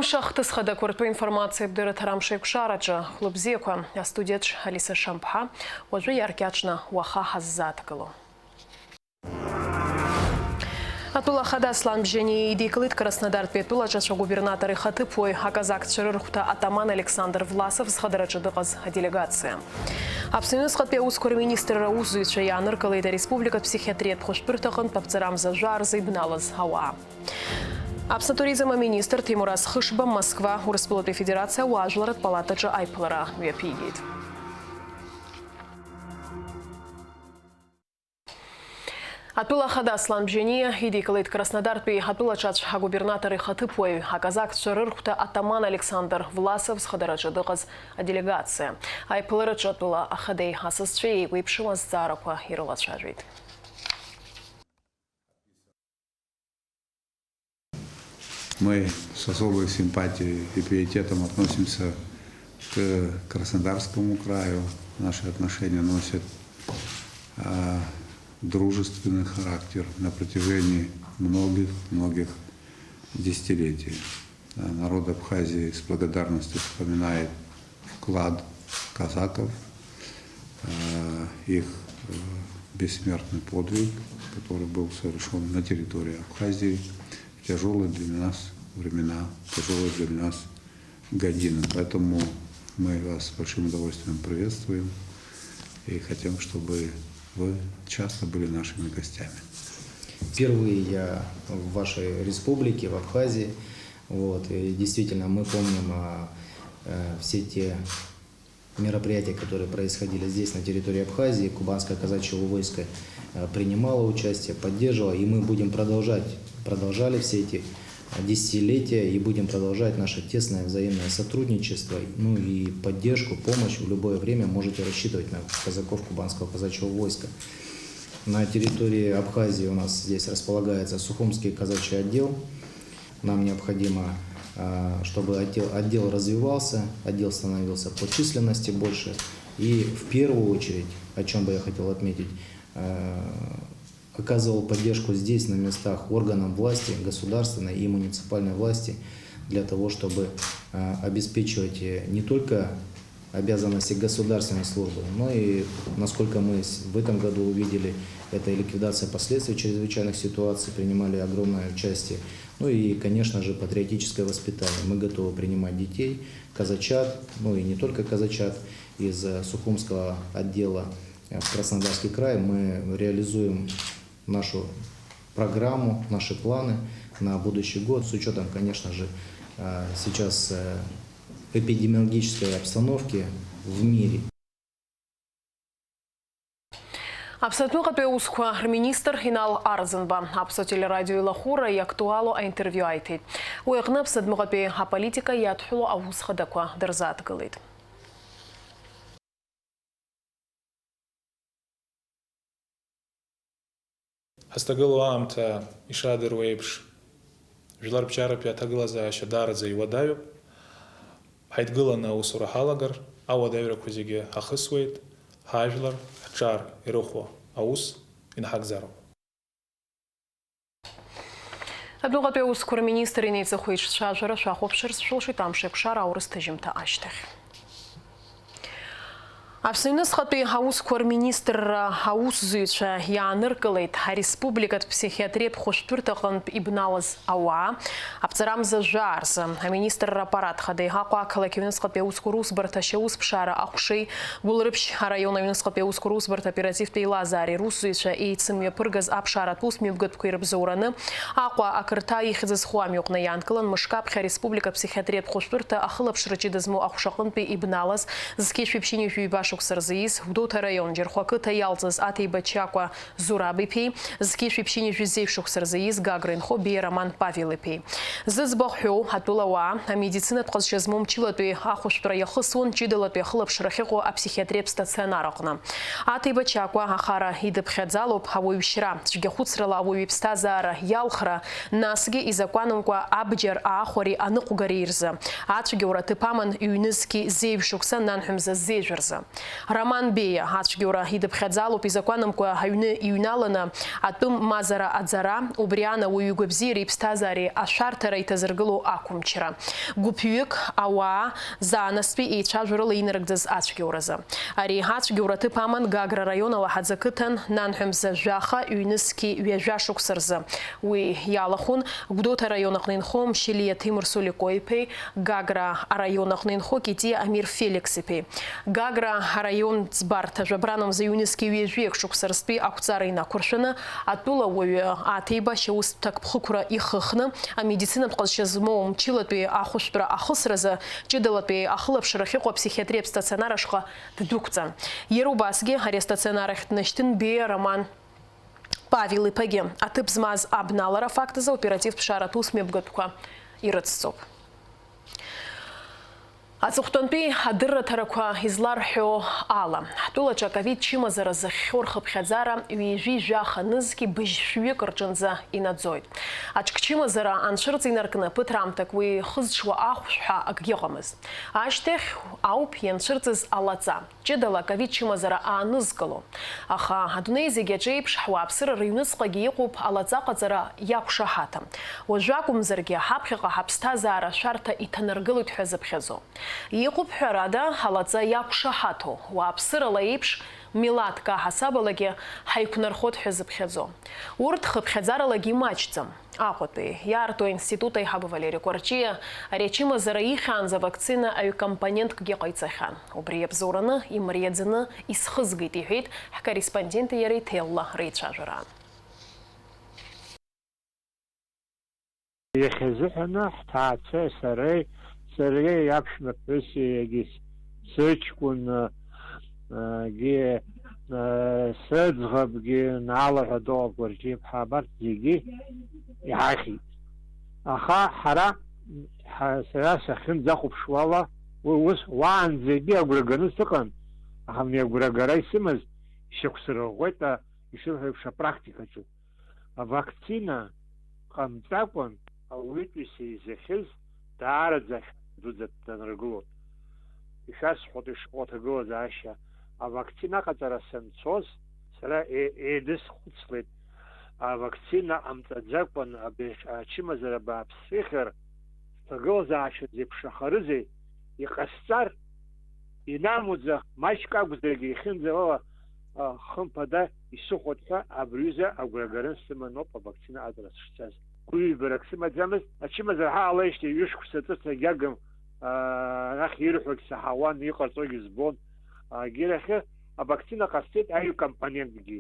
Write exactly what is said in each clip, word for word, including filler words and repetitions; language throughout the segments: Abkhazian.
Шахҭыс хадақәа ртәы информациа абдырыҭара амшеиқәшараҿы. Хәлыбзиақәа, астудиаҿ Алиса Шамԥҳа, уажәы иаркьаҿны уаха ҳаззааҭгыло. Атәыла ахада Аслан Бжьаниа идикылеит Краснодартәи атәылаҿы ацәагубернатор ихаҭыԥуаҩ, аказакцәа рырхәҭа атаман Александр Власов зхадараҿы дыҟаз аделегациа. Аԥсны аҩныҵҟатәи аусқәа рминистрра аусзуҩцәа иааныркылеит ареспубликатә ԥсихиатриатә хәышәтәырҭаҟынтә аԥҵарамза жәаа рзы ибналаз ауаа. Аԥсны атуризм аминистр Ҭемураз Хышба Москва Урыстәылатәи Афедерациа ауаажәларратә палатаҿы аиԥылара мҩаԥигеит. Атәыла ахада Аслан Бжьаниа идикылеит Краснодартәи атәылаҿы ацәҳа губернатор ихаҭыԥуаҩ, аказакцәа рырхәҭа атаман Александр Власов зхадараҿы дыҟаз аделегациа. Аиԥылараҿы атәыла ахадеи асасцәеи еиқәеиԥшым азҵаарақәа ирылацәажәеит. Мы с особой симпатией и пиететом относимся к Краснодарскому краю. Наши отношения носят, а, дружественный характер на протяжении многих-многих десятилетий. А, народ Абхазии с благодарностью вспоминает вклад казаков, э, их, э, бессмертный подвиг, который был совершён на территории Абхазии в тяжёлые для нас времена, в тяжёлые для нас годины. Поэтому мы вас с большим удовольствием приветствуем и хотим, чтобы вы часто были нашими гостями. Впервые я в вашей республике, в Абхазии. Вот, и действительно, мы помним, а, э, все те мероприятия, которые происходили здесь, на территории Абхазии. Кубанское казачье войско, э, принимало участие, поддерживало, и мы будем продолжать, продолжали все эти, э, десятилетия и будем продолжать наше тесное взаимное сотрудничество, ну и поддержку, помощь. В любое время можете рассчитывать на казаков Кубанского казачьего войска. На территории Абхазии у нас здесь располагается Сухумский казачий отдел. Нам необходимо, а, чтобы отдел, отдел развивался, отдел становился по численности больше. И в первую очередь, о чём бы я хотел отметить, а, оказывал поддержку здесь, на местах, органам власти, государственной и муниципальной власти, для того, чтобы, а, обеспечивать, э, не только обязанности государственной службы, но и, насколько мы с-, в этом году увидели, это и ликвидация последствий чрезвычайных ситуаций, принимали огромное участие. Ну и, конечно же, патриотическое воспитание. Мы готовы принимать детей, казачат, ну и не только казачат, из, э, Сухумского отдела, э, в Краснодарский край. Мы реализуем нашу программу, наши планы на будущий год, с учётом, конечно же, э, сейчас, э, эпидемиологической обстановки в мире. Аԥсны аҩныҵҟатәи аусқәа рминистр Инал Арӡынба Аԥсуа телерадио илахәыра иактуало аинтервиу ааиҭеит. Уи аҟны Аԥсны аҩныҵҟатәи аполитика иадҳәало аус хадақәа дырзааҭгылеит. Ҳазҭагылоу аамҭа, ишаадыруа еиԥш, жәлар рыбжьаратәи аҭагылазаашьа даараӡа иуадаҩуп. Ҳаидгыланы аусура ҳалагар, ауадаҩрақәа зегьы ҳахысуеит, ҳажәлар ҳҿар ирыхәо аус инҳагзароуп. Адәныҟатәи аусқәа рминистр инеиҵыху еиҿцәажәара шәахәаԥшырц шәылшоит амш еиқәшара аурыс ҭыжьымҭа ашьҭахь. Аԥсны аҩныҵҟатәи аусқәа рминистрра аусзуҩцәа иааныркылеит ареспубликатә ԥсихиатриатә хәышәтәырҭаҟынтә ибналаз ауаа аԥҵарамза жәаа рзы. Аминистрра аппарат хадеи Аҟәа ақалақь аҩныҵҟатәи аусқәа русбарҭа ашьаусԥшаара аҟәшеи Гәылрыԥшь араион аҩныҵҟатәи аусқәа русбарҭа оперативтәи еилазаареи русзуҩцәа еицымҩаԥыргаз аԥшааратә усмҩаԥгатәқәа ирыбзоураны Аҟәа ақырҭа ихьӡ зху амҩаҟны иаанкылан мышкы аԥхьа ареспублика аԥсихиатриатә хәышәтәырҭа ахылаԥшра ҷыда змоу ахәшаҟынтәи ибналаз зқьи жәшәи ԥшьынҩажәи ҩба шықәса рзы ииз Гәдоуҭа араион Џьархәа ақыҭа иалҵыз Аҭеиба Чакәа Зураб-иԥеи, зқьи жәшәи ԥшьынҩажәи зеижә шықәса рзы ииз Гагра инхо Беиа Роман Павел-иԥеи. Зыӡбахә ҳәоу, атәылауаа, амедицинатә ҟазшьа змоу мчылатәи ахәышәтәра иахысуан ҷыдалатәи ахылаԥшра ахьыҟоу аԥсихиатриатә стационар аҟны. Аҭеиба Чакәа ахара идыԥхьаӡалоуп ауаҩшьра, цәгьахәыцрала ауаҩы иԥсҭазаара иалхра, насгьы изакәанымкәа абџьар аахәареи аныҟәгареи рзы. Ацәгьоура аҭыԥ аман ҩнызқьи зеижә шықәса нанҳәа мза зеижә рзы. Роман Беиа ацәгьоура идыԥхьаӡалоуп изакәанымкәа аҩны иҩналаны атәым мазара аӡара, убри ан ауаҩы игәабзиареи иԥсҭазаареи ашәарҭара иҭазыргыло ақәымчра. Гәыԥҩык ауаа заанаҵтәи еицәажәарыла инарыгӡаз ацәгьоуразы. Ари ацәгьоура аҭыԥ аман Гагра раион Алаҳаӡа қыҭан, нанҳәа мза жәаха, ҩнызқьи ҩажәа шықәса рзы. Уи иалахәын Гәдоуҭа араион аҟны инхо Мшьылиа Ҭемыр Солико-иԥеи, Гагра араион аҟны инхо Китиа Амир Феликс-иԥеи. Гагра араион ӡбарҭа жәабран мза ҩнызқьи ҩажәи акы шықәса рзтәи ақәҵара инақәыршәаны, атәыла уаҩы аҭеибашьа ус ҭакԥхықәра ихыхны, амедицинатә ҟазшьа змоу мчылатәи ахәышәтәра ахысразы, ҷыдалатәи ахылаԥшра ахьыҟоу аԥсихиатриатә стационар ашҟа ддәықәҵан. Иара убасгьы ари астационар ахь днашьҭын Беиа Роман Павел-иԥагьы. Аҭыԥ змаз абналара афакт азы аоперативтә ԥшааратә усмҩаԥгатәқәа ирыцҵоуп. Аҵыхәтәантәи адырраҭарақәа изларҳәо ала, ҳтәылаҿы аковид чымазара зыхьхьоу рхыԥхьаӡара ҩажәи жәаха нызқьи быжь шәҩык рҿынӡа инаӡоит. Аҿкчымазара анцәырҵ инаркны ԥыҭраамҭак уи ихызҽуа ахәшә ҳәа акгьы ыҟамызт. Ашьҭахь ауп ианцәырҵыз алаҵа. Ҷыдала аковид чымазара аанызкыло. Аха адунеи зегь аҿы еиԥш, ҳуааԥсыра рыҩныҵҟагьы иҟоуп алаҵа ҟаҵара иақәшаҳаҭым. Уажәы акәымзаргьы, ҳаԥхьаҟа ҳаԥсҭазаара ашәарҭа иҭанаргылоит ҳәа зыԥхьаӡо. Иҟоуп, ҳәарада, алаҵа иақәшаҳаҭу, уааԥсырала еиԥш, милаҭк аҳасабалагьы ҳаиқәнархоит ҳәа зыԥхьаӡо. Урҭ хыԥхьаӡаралагьы имаҷӡам. Аҟәатәи иаарту аинститут аиҳабы Валери Кәарҷиа ари ачымазара ихьаанӡа авакцина аҩ-компоненткгьы ҟаиҵахьан. Убри иабзоураны, имариаӡаны исхызгеит, иҳәеит ҳкорреспонденти иареи ҭелла реицәажәараан. Иахьазыҳәаны ҳҭаацәеи сареи, сареи аԥшәма ԥҳәыси егьи сыҷкәын, егьи сыӡӷабгьы, Наала ҳәа доуп, Гәарҷиаԥҳа, абарҭ зегьы иҳахьит. Аха ҳара, ҳа-, сара сахьынӡахәаԥшуала, уи ус уаанӡагьы агәра ганы сыҟан, аха абни агәра агара исымаз шьоук сырӷәӷәеит, а, ишырҳәо еиԥш, апрактикаҿы. Авакцина ҟамҵакәан ауаҩытәыҩса изахьыз даараӡа ахьӡ дуӡӡа дҭанаргылон. Ишәасҳәоит ишыҟоу аҭагылазаашьа. Авакцина аҟаҵара санцоз, сара е-, еидысхәыцлеит, авакцина ҟамҵаӡакәан абри ачымазара бааԥс ихьыр, сҭагылазаашьа зеиԥшрахарызеи? Иҟасҵар, инамуӡах, маҷк акәзаргьы, ихьынӡауала, а, хымԥада исыхәоит ҳәа абри аҩыза агәра агаран сыманоуп авакцина аҵара сшцаз. Гәыҩбарак сымаӡамызт, ачымазара ҳаҟалеижьҭеи ҩышықәса ҵыс агьагым, а, арахь ирҳәогь саҳауан, иҟарҵогьы збон. Агьырахьы авакцина ҟасҵеит аҩ-компонентгьы,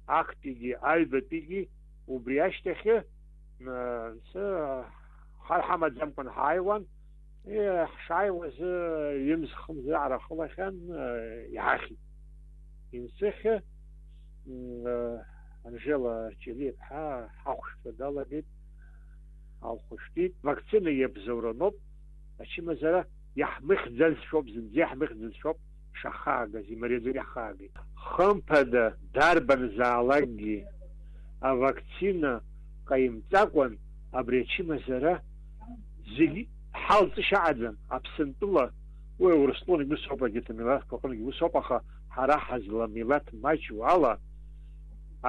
актәигьы, аҩбатәигьы, убри ашьҭахьы, а, сы-, хар ҳамаӡамкәан ҳааиуан, Е, ҳшааиуаз, ҩымз-хымз раҟара ҳхылахьан, э, иҳахьит. Инсыхьы, м, э, Анжела Ҷелиа-ԥҳа ҳахәшәтәра далагеит, алхәышәтәит. Вакцина иабзоуроуп, ачымазара иаҳмыхьӡазшәоуп, зынӡа иаҳмыхьӡазшәоуп ишаҳхаагаз, имариаӡаны иаҳхаагеит. Хымԥада, дарбанзаалакгьы авакцина ҟаимҵакәан абри ачымазара зегьы ҳалҵышьа аҟаӡам. Аԥсынтәыла, уи Урыстәылангьы ус ауп, егьырҭ амилаҭқәа рҟынгьы ус ауп, аха ҳара ҳазла милаҭ маҷу ала,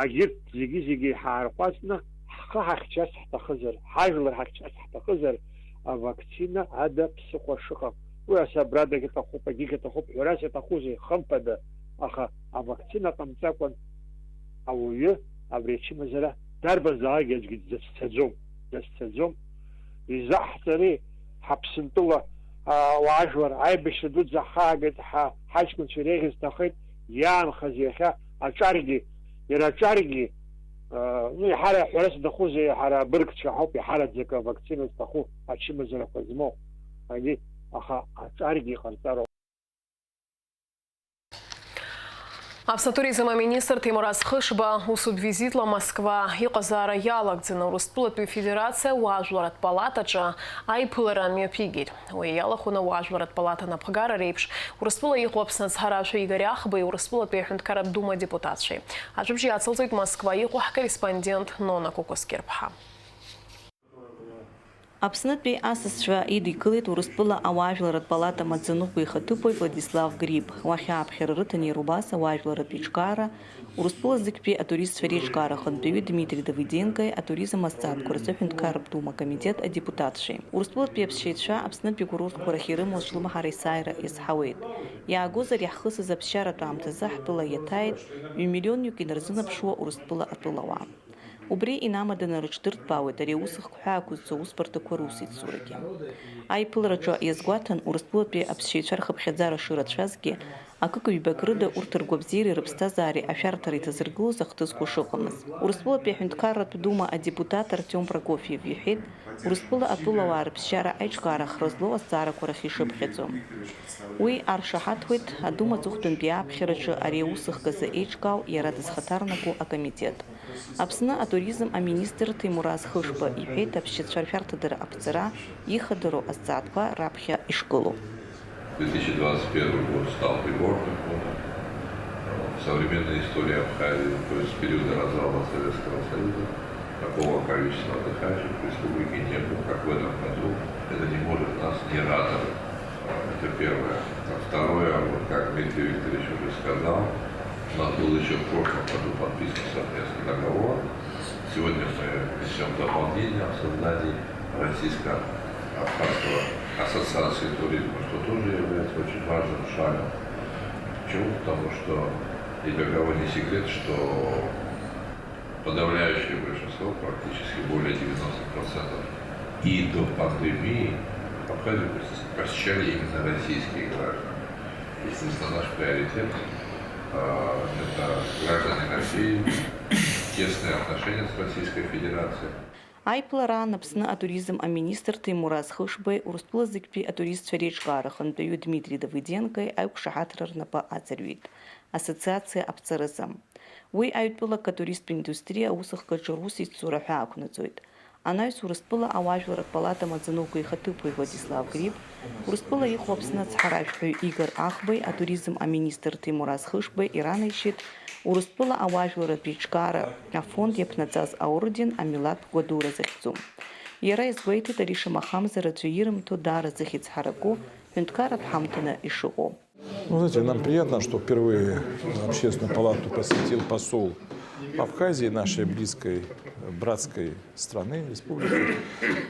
егьырҭ зегьы-зегьы ҳаарҟәаҵны, ҳхы ҳахьчарц ҳҭахызар, ҳажәлар ҳахьчарц ҳҭахызар, авакцина ада ԥсыхәа шыҟам. Уи асабрадагь аҭахуп, агьигь аҭахуп, ҳәарас иаҭахузеи, хымԥада, аха авакцина ҟамҵакәан ауаҩы абри ачымазара дарбанзаалакгьы аӡәгьы дзацәцаӡом, дацәцаӡом. Изаҳҵари, ҳаԥсынтәыла, а, уаажәлар, аибашьра дуӡӡа ҳхаагеит, ҳа-, ҳаҷкәынцәа иреиӷьыз ҭахеит, иаанхаз иахьа аҿаргьы, иара аҿаргьы, а, ну, иаҳара ҳәарас иаҭахузеи, ҳара абыргцәа ҳауп, иаҳараӡак авакцина зҭаху ачымазарақәа змоу, ани, аха аҿаргьы иҟарҵароуп. Аԥсны атуризм аминистр Ҭемураз Хышба усутә визитла Москва иҟазаара иалагӡаны Урыстәылатәи Федерациа уаажәларратә палатаҿы аиԥылара мҩаԥигеит. Уи иалахәын ауаажәларратә палата напхгара реиԥш Урыстәыла иҟоу Аԥсны ацҳаражәҳәаҩ Игорь Ахбеи Урыстәылатәи аҳәынҭқарратә Дума адепутатцәеи. Аҿыбжьы иацылҵоит Москва иҟоу ҳкорреспондент Нона Кәыкәыскьырԥҳа. Аԥснытәи асасцәа идикылеит Урыстәыла ауаажәларратә палата амаӡаныҟәгаҩ ихаҭыԥуаҩ Владислав Гриб. Уахь ааԥхьара рыҭан иара убас ауаажәларратә еиҿкаара, Урыстәыла зегьтәи атуристцәа реиҿкаара ахантәаҩы Дмитри Давыденкои атуризм азҵаатәқәа рзы аҳәынҭқарратә дума акомитет адепутатцәеи. Урыстәылатәи аԥсшьаҩцәа Аԥснытәи акурортқәа рахь ирымоу ашлымҳара есааира иазҳауеит. Иаагозар, иаҳхысыз аԥсшьаратә аамҭазы ҳтәыла иаҭааит ҩ-миллионҩык инарзынаԥшуа Урыстәыла атәылауаа. Убри инамаданы рыҽдырҭбаауеит ари аус хкқәа ақәызҵо аусбарҭақәа русеицурагьы. Аиԥылараҿы иазгәаҭан, Урыстәылатәи аԥсшьаҩцәа рхыԥхьаӡара шырацәазгьы, акык-ҩбак рыда урҭ ргәабзиареи рыԥсҭазаареи ашәарҭара иҭазыргылоз ахҭысқәа шыҟамыз. Урыстәылатәи аҳәынҭқарратә дума адепутат Артиом Прокофиев иҳәеит, Урыстәыла атәылауаа рыԥсшьара аиҿкаара ахра злоу азҵаарақәа рахь ишыԥхьаӡо. Уи аршаҳаҭуеит адума аҵыхәтәантәи ааԥхьараҿы ари аус ахкы азы еиҿкаау иара дызхаҭарнаку акомитет. Аԥсны атуризм аминистр Ҭемураз Хышба иҳәеит, аԥсшьацәа ршәарҭадара аԥҵара ихадароу азҵаатәқәа раԥхьа ишгылоу. Две тысячи двадцать первый год стал рекордным годом в современной истории Абхазии, то есть с периода развала Советского Союза такого количества отдыхающих в республике не было, как в этом году. Это не может нас не радовать. Это первое. А второе, вот как Дмитрий Викторович уже сказал, у нас был еще в прошлом году подписан совместный договор. Сегодня мы внесем дополнение о создании Российско-Абхазского ассоциации туризма, что тоже является очень важным шагом. Почему? Потому что ни для кого не секрет, что подавляющее большинство, практически более девяносто процентов и до пандемии, Абхазию посещали именно российские граждане. Естественно, наш приоритет, а, это граждане России, тесные отношения с Российской Федерацией. Аиԥылараан Аԥсны атуризм аминистр Ҭемураз Хышбеи Урыстәыла зегьтәи атуристцәа реиҿкаара ахантәаҩы Дмитри Давыденкои аиқәшаҳаҭра рнапы аҵарҩит ассоциациа аԥҵаразы. Уи аҩтәылак атуристтә индустриа аусхкаҿы русеицура ҳәа ақәнаҵоит. Анаҩс Урыстәыла ауаажәларратә палата амаӡаныҟәгаҩ ихаҭыԥуаҩ Владислав Гриб, Урыстәыла иҟоу Аԥсны ацҳаражәҳәаҩ Игор Ахбеи, атуризм аминистр Ҭемураз Хышбеи иранеишьеит Урыстәыла ауаажәларратә еиҿкаара афонд иаԥнаҵаз аорден амилаҭтә гәадура захьӡу. Иара иазгәеиҭеит, ари шамахамзар аӡәы ирымҭо даара зыхьӡ ҳараку ҳәынҭқарратә ҳамҭаны ишыҟоу. Ну, знаете, нам приятно, что впервые Общественную палату посетил посол Абхазии, нашей близкой, братской страны, республики.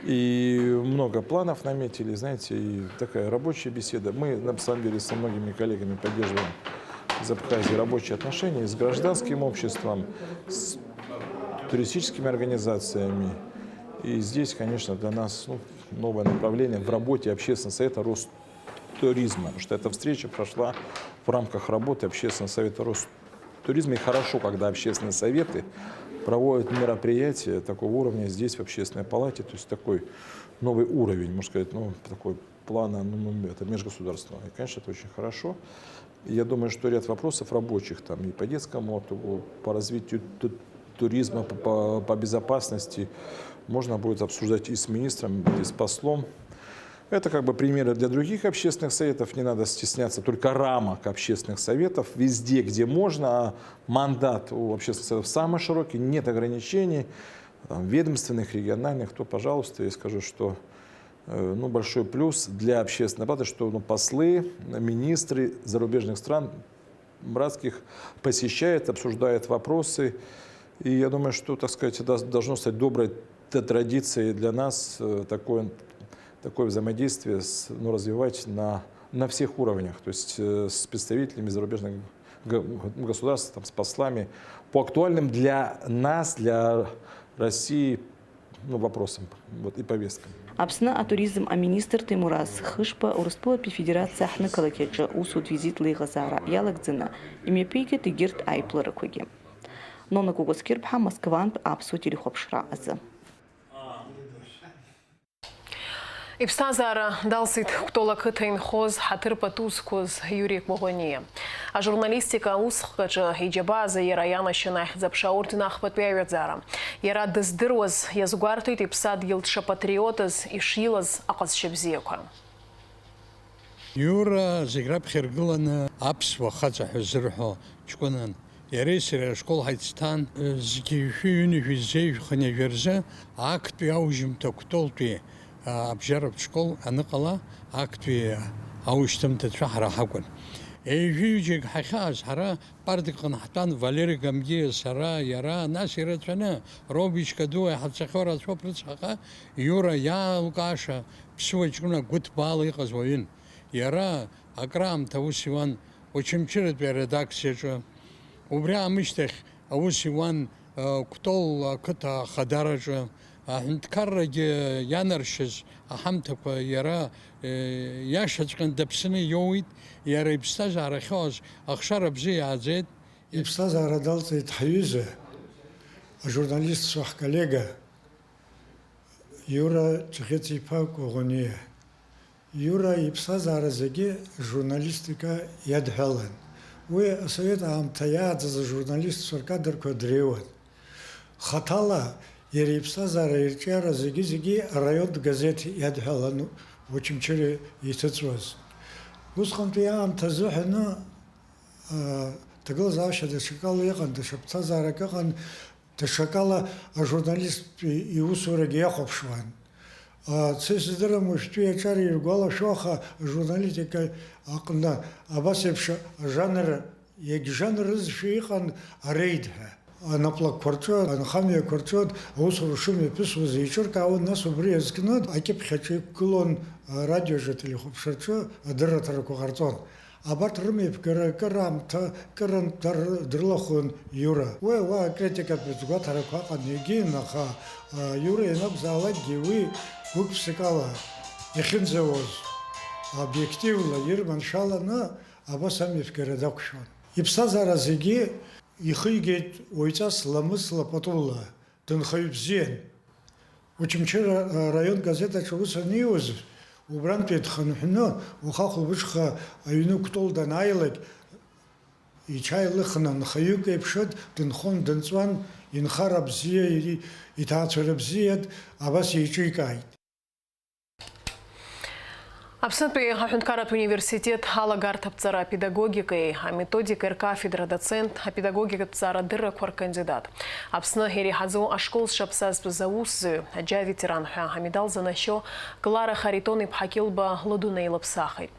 И много планов наметили, знаете, и такая рабочая беседа. Мы, на самом деле, со многими коллегами поддерживаем из Абхазии рабочие отношения, с гражданским обществом, с туристическими организациями. И здесь, конечно, для нас, ну, новое направление в работе Общественного совета Ростуризма, потому что эта встреча прошла в рамках работы Общественного совета Ростуризма. И хорошо, когда общественные советы проводят мероприятия такого уровня здесь, в Общественной палате, то есть такой новый уровень, можно сказать, ну, такой плана, ну, ну, это межгосударственного. И, конечно, это очень хорошо. И я думаю, что ряд вопросов рабочих там и по детскому отдыху, по развитию ту-, туризма, по, по, по безопасности можно будет обсуждать и с министром, и с послом. Это как бы примеры для других общественных советов. Не надо стесняться только рамок общественных советов. Везде, где можно, а мандат у общественных советов самый широкий, нет ограничений, там, ведомственных, региональных, то, пожалуйста, я скажу, что, э, ну, большой плюс для Общественной палаты, что, ну, послы, министры зарубежных стран, братских, посещают, обсуждают вопросы. И я думаю, что, так сказать, это должно стать доброй т-, традицией для нас, э, такое, такое взаимодействие с-, ну, развивать на, на всех уровнях, то есть, э, с представителями зарубежных г-, государств, там, с послами по актуальным для нас, для России, ну, вопросам, вот, и повесткам. Аԥсны атуризм аминистр Ҭемураз Хышба Урыстәылатәи Федерациа ҳнықалақь аҿы усутә визитла иҟазаара иалагӡаны имҩаԥигеит егьырҭ аиԥыларақәагьы. Нона Кәыкәа Скьырԥҳа, Москвантә аԥсуа телехәаԥшра азы. Иԥсҭазаара далсит Кәтол ақыҭа инхоз, ҳаҭыр пату зқәыз Иури Кәаӷәаниа. Ажурналистика аусхк аҿы иџьабаа азы иара ианашьан ахьӡ аԥша аорден ахԥатәи аҩаӡара. Иара дыздыруаз иазгәарҭеит иԥсадгьыл дшапатриотыз, ишилаз аҟазшьа бзиақәа. Иура зегь раԥхьа иргыланы аԥсуа хаҵа ҳәа зырҳәо ҷкәынан. Иареи сареи ашкол ҳаицҭан, зқьи жәшәи ҩынҩажәи зеижә хынҩажәи рзы актәи аужьымҭа Кәтолтәи Абжьаратә школ аныҟала, актәи аушьҭымҭацәа ҳара ҳакәын. Ҩажәи ҩыџьагь ҳахьааз, ҳара партак аҟны ҳтәан, Валери Гамгиа, сара, иара, нас ирацәаны, Робичка ду, иҳацахьоу рацәоуп рыцҳаха, Иура иаалкааша ԥсуа ҷкәына гәыҭбаала иҟаз уаҩын. Иара акраамҭа аус иуан Очамчыратәи аредакциаҿы. Убри аамышьҭахь аус иуан, э, Кәтол ақыҭа ахадараҿы. Аҳәынҭқаррагьы ианаршьыз аҳамҭақәа иара, э, иашаҵәҟьаны даԥсаны иоуит, иара иԥсҭазаара ахьоуаз ахшара бзиа иааӡеит. Иԥсҭазаара далҵит ҳҩыза, ажурналистцәа ҳколлега, Иура Ҷӷьыц-иԥа Коӷониа. Иура иԥсҭазаара зегьы журналистика иадҳәалан. Уи асовет аамҭа иааӡаз ажурналистцәа ркадрқәа дреиуан. Хаҭала иара иԥсҭазаара ирҿиара зегьы-зегьы араионтә газеҭ иадҳәалан Очамчыра иҭыҵуаз. Усҟантәи аамҭа азыҳәаны, аа, ҭагылазаашьа даҽакала иҟан, даҽа ԥсҭазаарак ыҟан, даҽакала ажурналисттә иусурагьы иахәаԥшуан. А, са исыздырам уажәтәи аҿар иргәалашәо, аха ажурналистика аҟны абас еиԥш ажанр, иагьжанрызшәа иҟан арейд ҳәа. Анаплакқәа рҿы, анхамҩақәа рҿы аусура шымҩаԥысуаз еиҿыркаауан, нас убри азкны акьыԥхь аҿы иқәгылон, арадиоаҿы, ателехәаԥшраҿы адырраҭарақәа ҟарҵон. Абарҭ рымҩаԥгара акыр аамҭа, кырынтә дар-, дрылахәын Иура. Уи ауаа акритикатә гәаҭарақәа аҟан егьин, аха, а, Иура ианакәзаалакгьы уи гәык-ԥсыкала иахьынӡауаз, обиективла ирманшәаланы абас амҩаԥгара дақәшәон. Иԥсҭазаара зегьы ихигеит уаҩҵас ламысла патула. Дынхаҩ бзиан. Очамчыра, а, раион газеҭ аҿы аус аниуз, убрантәи дхынҳәны, уаха хәылбыҽха аҩны Кәтол данааилак, иҽааилыхны, нхаҩык еиԥш дынхон, дынҵуан, инхара бзиа, и-, иҭаацәара бзиа, абас еиҿикааит. Аԥснытәи аҳәынҭқарратә университет алагарҭаҭҵара апедагогикеи аметодикеи ркафедра адоцент, апедагогикатә ҭҵаарадыррақәа ркандидат, Аԥсны иреиҳаӡоу ашкол зҽаԥсазтәыз аусзуҩ, аџьа аветеран ҳәа амедал занашьо Клара Харитон-иԥҳа Кьылба лыдунеи лыԥсахит.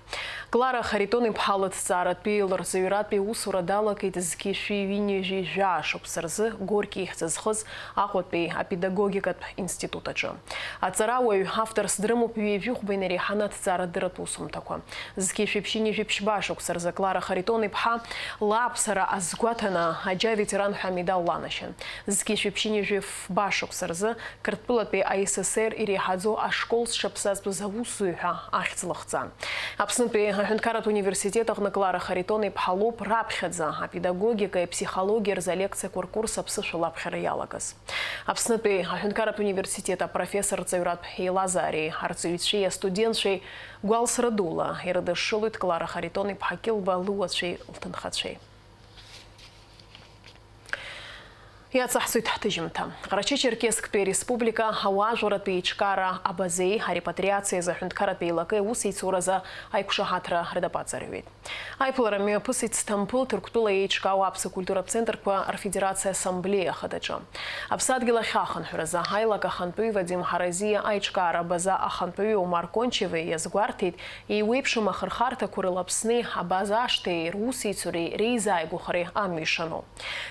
Клара Харитон-иԥҳа лыҭҵааратәи, лырҵаҩратәи аусура далагеит зқьи шәи ҩынҩажәи жәаа шықәса рзы Горки ихьӡ зхыз Аҟәатәи апедагогикатә институт аҿы. Аҵарауаҩ, авторс дрымоуп ҩажәи хәба инареиҳаны аҭҵаарадырратә усумҭақәа. Зқьи шәи ԥшьынҩажәи ԥшьба шықәса рзы Клара Харитон-иԥҳа лааԥсара азгәаҭаны аџьа аветеран ҳәа амедал ланашьан. Зқьи шәи ԥшьынҩажәи фба шықәса рзы Қырҭтәылатәи А С С Р иреиҳаӡоу ашкол зҽаԥсазтәыз аусзуҩ ҳәа ахьӡ лыхҵан. Аԥснытәи аҳәынҭқарратә университет аҟны Клара Харитон-иԥҳа лоуп раԥхьаӡа апедагогикеи аԥсихологиеи рзы алекциақәа ркурс аԥсышәала аԥхьара иалагаз. Аԥснытәи аҳәынҭқарратә университет апрофессор-рҵаҩратә еилазаареи арҵаҩцәеи астудентцәеи гәалсра дула ирыдышшылоит Клара Харитон-иԥҳа Кьылба лыуацәеи лҭынхацәеи. Иацаҳҵоит ҳҭыжьымҭа. Ҟарачы-Черкессктәи ареспублика ауаажәларратә еиҿкаара Абазеи арепатриациазы аҳәынҭқарратә еилакеи аусеицуразы аиқәшаҳаҭра рнапы аҵарҩуеит. Аиԥылара мҩаԥысит Сҭампыл Ҭырқәтәыла еиҿкаау аԥсуа культуратә центрқәа рфедерациа ассамблеиа ахадаҿы. Аԥсадгьыл ахьахынҳәразы аилак ахантәаҩы Вадим Ҳаразиа аиҿкаара абаза ахантәаҩы Омар Кончеви иазгәарҭеит, еиуеиԥшым ахырхарҭақәа рыла Аԥсни абаза ашҭеи русеицуреи реизааигәахареи амҩа ишану.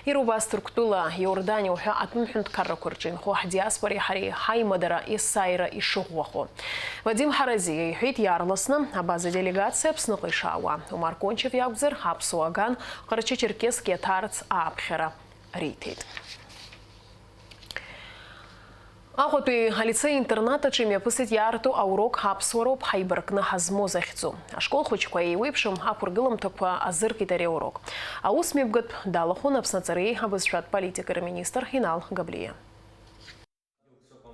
Иара убас Ҭырқәтәыла, Иорданиа уҳәа атәым ҳәынҭқаррақәа рҿы инхо ҳдиаспореи ҳареи ҳаимадара есааира ишыӷәӷәахо. Вадим Ҳаразиа иҳәеит, иаарласны абаза делегациа Аԥсныҟа ишаауа. Омар Кончев иакәзар, аԥсуа аган Ҟарачы-Черкесск иаҭаарц ааԥхьара риҭеит. Аҟәатәи алицеи-интернат аҿы имҩаԥысит иаарту аурок Аԥсуароуп ҳаибаркны ҳазмоу захьӡу. Ашкол хәыҷқәа еиуеиԥшым ақәыргыламҭақәа азыркит ари аурок. Аусмҩаԥгатә далахәын Аԥсны аҵареи абызшәатә политикеи рминистр Инал Габлиа.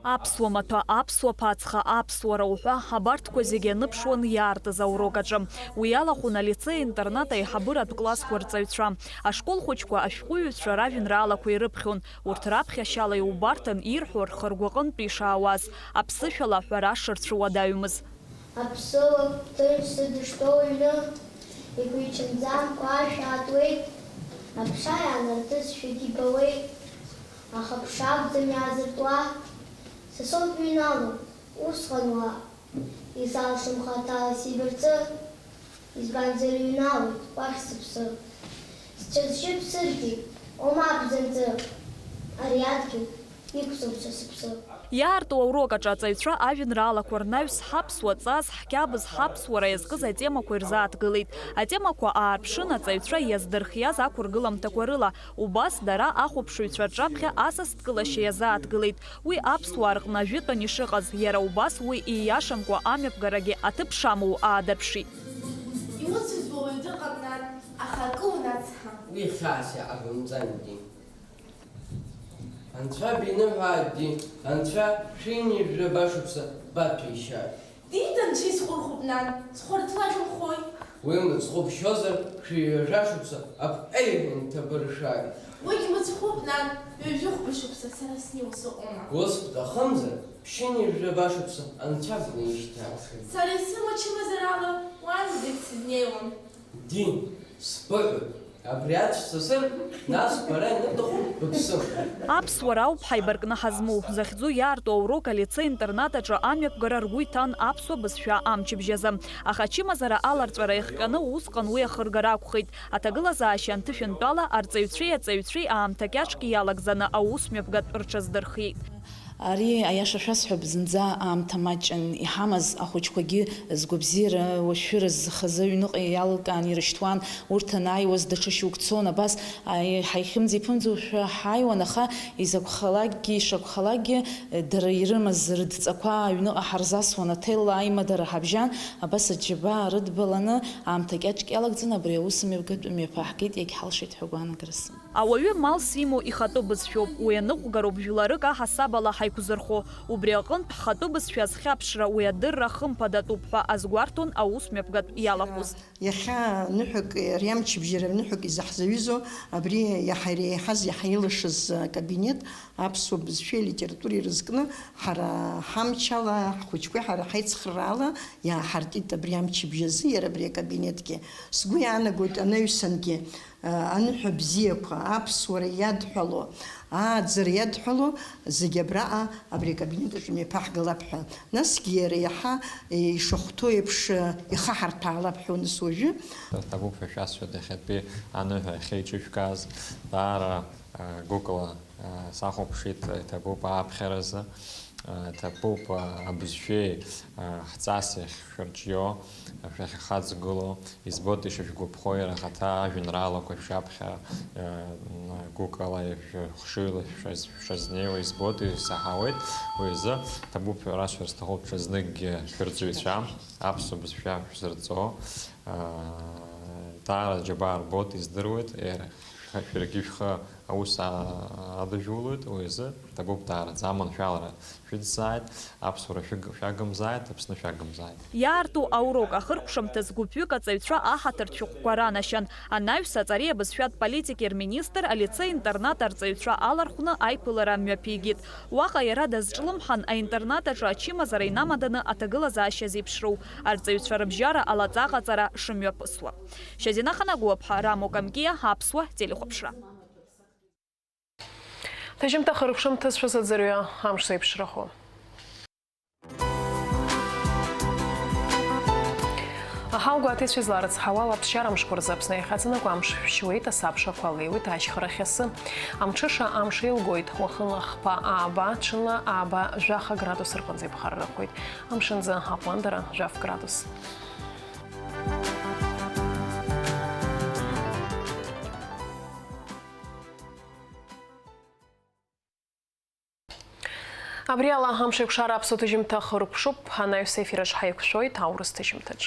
Аԥсуа маҭәа, аԥсуа ԥацха, аԥсуара уҳәа, абарҭқәа зегьы аныԥшуан иаартыз аурок аҿы. Уи иалахәын алицеи-интернат аиҳабыратә классқәа рҵаҩцәа. Ашкол хәыҷқәа ашәҟәыҩҩцәа ражәеинраалақәа ирыԥхьон. Урҭ раԥхьашьала иубарҭан ирҳәо рхы ргәаҟынтә ишаауаз, аԥсышәала аҳәара шырцәуадаҩмыз. Аԥсуа ҭынч сыдышәтәоу аҩны, игәиҽанӡамкәа ашә аатуеит, аԥша иаанартызшәагьы ибауеит, аха аԥша акәӡам иаазыртуа, са соуп иҩналоу, Усҟан уа изалшом хаҭала сибарцы, избанзар иҩналоит уахь сыԥсы. Сцәа-сжьы ԥсыргьы, о мап зынӡа, ари адгьыл иқәсом са сыԥсы. Иаарту аурок аҿы аҵаҩцәа ажәеинраалақәа рнаҩс ҳаԥсуа ҵас, ҳқьабз, ҳаԥсуара иазкыз атемақәа ирзааҭгылеит. Атемақәа аарԥшын, аҵаҩцәа иаздырхиаз ақәыргыламҭақәа рыла. Убас дара ахәаԥшыҩцәа рҿаԥхьа асасдкылашьа иазааҭгылеит. Уи аԥсуаа рҟны ажәытәан ишыҟаз, иара убас уи ииашамкәа амҩаԥгарагьы аҭыԥ шамоу аадырԥшит. Иуцызбо уаҩ дыҟам, нан, аха акы унацҳа. Уи хьаас иҟабымҵан, ди. Анцәа биныҳәааит, ди, анцәа шәинижәра башықәса баҭәеишьааит. Ди, данцәа исхәырхәып, нан, схәарҭлаӷьымхои? Уи мыцхәы бшьозар, шәи ҩажәа шықәса аԥҟеҩ инҭабыршәааит. Уигь мыцхәуп, нан, ҩажәи хәба шықәса сара снеиуа сыҟоума? Ус бҭахымзар, ԥшьынҩажәа башықәса анцәа бнеишьҭааит. Сара исымоу чымазарала уаанӡагь сызнеиуам. Ди, сбыҳәоит, абри аӡә сасыр, нас бара ианыдахо быԥсым. Аԥсуара ауп ҳаибаркны ҳазмоу, захьӡу иаарту аурок алицеи-интернат аҿы амҩаԥгара ргәы иҭан аԥсуа бызшәа амчыбжь азы. Аха ачымазара аларҵәара иахҟьаны усҟан уи ахыргара акәхеит. Аҭагылазаашьа анҭышәынтәала, арҵаҩцәеи аҵаҩцәеи аамҭа кьаҿк иалагӡаны аус мҩаԥгатә рҽаздырхиеит. Ари, аиаша шәасҳәап, зынӡа аамҭа маҷын иҳамаз, ахәыҷқәагьы згәабзиара уашәшәыраз хазы аҩныҟа иалкаан ирышьҭуан, урҭ анааиуаз даҽа шьоук цон, абас, аи-, ҳаихьымӡа-иԥымӡошәа ҳааиуан, аха изакәхалакгьы, ишакәхалакгьы, дара ирымаз рыдҵақәа аҩныҟа ҳарзасуан, аҭелла аимадара ҳабжьан, абас аџьабаа рыдбаланы, аамҭа кьаҿк иалагӡаны абри аус мҩаԥгатә мҩаԥаҳгеит, иагьҳалшеит ҳәа агәаанагара сымоуп. Ауаҩы малс имоу ихатәы бызшәоуп, уи аныҟәгароуп жәларык аҳасабала ҳаиқәзырхо, убри аҟынтә ҳхатәы бызшәа азхьаԥшра уи адырра хымԥадатәуп ҳәа азгәарҭон аус мҩаԥгатә иалахәыз. Иахьа ныҳәак, ари амчыбжьара ныҳәак изаҳзаҩызоу, абри иаҳа иреиҳаз, иаҳа илашаз акабинет аԥсуа бызшәеи алитературеи рызкны ҳара ҳамчала, ҳхәыҷқәеи ҳара ҳаицхраала иааҳартит абри амчыбжь азы иара абри акабинетгьы. Сгәы иаанагоит анаҩсангьы, аныҳәа бзиақәа, аԥсуара иадҳәало, ааӡара иадҳәало зегьы абраҟа абри акабинет аҿы имҩаԥаҳгалап ҳәа. Насгьы иара иаҳа ишахәҭоу еиԥш ихаҳарҭәаалап ҳәа, нас уажәы. Ҭабуп ҳәа шәасҳәоит, иахьатәи аныҳәа ахьеиҿышәкааз даара, а, гәыкала, а, сахәаԥшит, иҭабуп ааԥхьаразы. Ҭабуп, абызшәеи ҳҵаси ахьшәырҿио, шәахьхаҵгыло, избоит ишышәгәаԥхо иара ахаҭа ажәеинраалақәа шәаԥхьа гәыкала, шәхшыҩла шәшаз-, шәшазнеиуа избоит, исаҳауеит, уи азы ҭабуп ҳәа расҳәар сҭахуп ҽазныкгьы шәырҵаҩцәа, аԥсуа бызшәа шәзырҵо, даара џьабаа рбоит, издыруеит, иара шәа-, шәаргьы шәхы аус а-, адыжәулоит, уи азы ҭабуп даараӡа, аманшәалара шәыцзааит, аԥсуара шәыг-, шәагымзааит, Аԥсны шәагымзааит. Иаарту аурок ахыркәшамҭаз гәыԥҩык аҵаҩцәа аҳаҭыртә шәҟәқәа ранашьан. Анаҩс аҵареи абызшәатә политики рминистр алицеи-интернат арҵаҩцәа алархәны аиԥылара мҩаԥигеит. Уаҟа иара дазҿлымҳан, аинтернат аҿы ачымазара инамаданы аҭагылазаашьа зеиԥшроу, арҵаҩцәа рыбжьара алаҵа аҟаҵара шымҩаԥысуа. Шьазина Ханагәыаԥҳа, Рамо Камкиа, Аԥсуа телехәаԥшра. Ҭыжьымҭа хыркәшамҭазшәа саӡырҩы амш зеиԥшрахо. Аҳауа гәаҭеицәа изларыцҳауа, алаԥсшьара амшқәа рзы Аԥсны иахьаҵанакуа амш шәшьуеит, асабша ақәа леиуеит, ашьхарахь асы. Амҽыша амш еилгоит, уахынла хԥа ааба, ҽынла ааба жәаха градус рҟынӡа иԥхаррахоит, амшынӡы аҟәандара жәаф градус. Абри ала Амшеикәшара аԥсуа ҭыжьымҭа хыркәшоуп, анаҩс ефир аҿы ҳаиқәшәоит аурыс ҭыжьымҭаҿ.